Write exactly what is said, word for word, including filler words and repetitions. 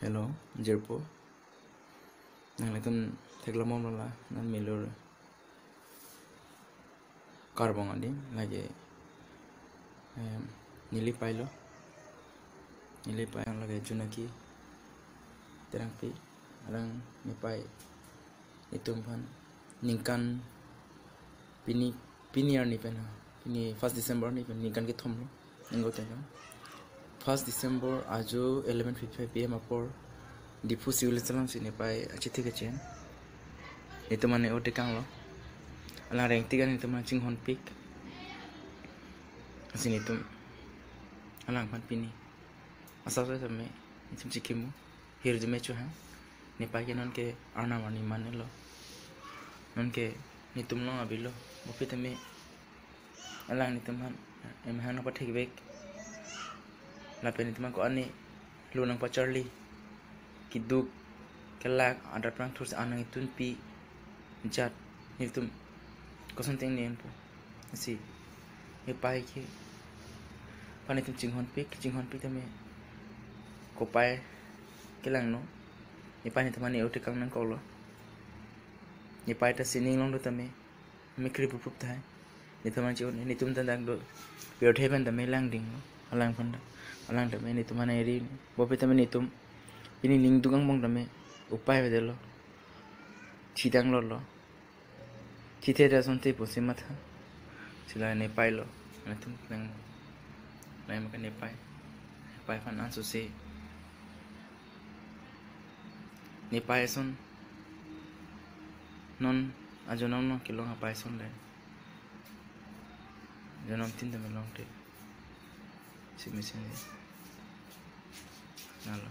Hello, jirpo. Nanglitum theklong bomlo la, non Milur Karbong adim, lake, em, neli pailo. Neli pai lake Junaki Terangpi, alang nepei netum aphan ningkan pini, pini arni pen ha, pini first December arni pen ningkan kethom lo. Ningkan kethom. First December ajo eleven fifty-five P M apor Diphu Civil Hospital si nepei achithi kechen. Netum aphan ne-o tekanglo. Alang rengtik an netum aphan chinghonpik. Lasi netum alangphan pini asap asap tame netum chikimo. Hirjume chohang. Nepei ke nonke arnam arni manlo. Nonke netum along avelo. Bopi tame alang netum aphan, em, hang nangpathekvek. Lapen netum aphan ko-an ne lo nangpacharli. Keduk, kelak, adap rang thursi an nangtunpi. Jat, netum koson teng ne enpo. Lasi nepei kephan netum chinghonpik, chinghonpik tame kopai kelangno. Nepei netum aphan ne-o tekang nangkoklo. Nepei ta sining along do tame, me kri pupup tahai. Netum aphan chun, netum ta dak do. Pirthe pen tame langdinglo. Alangphan ta, alang tame netum aphan eri. Bopi tame netum pini ning duk angbong tame upai avedetlo. Chidang lolo. Chithe ta asonte pusi matha. Lasi la nepeilo. Netum nang, nang makan nepei. Nepei aphan ansose. Nepei ason. Non ajonom non kelong apei ason le. Ajonom tin tame longte. Simi simi. Nalo.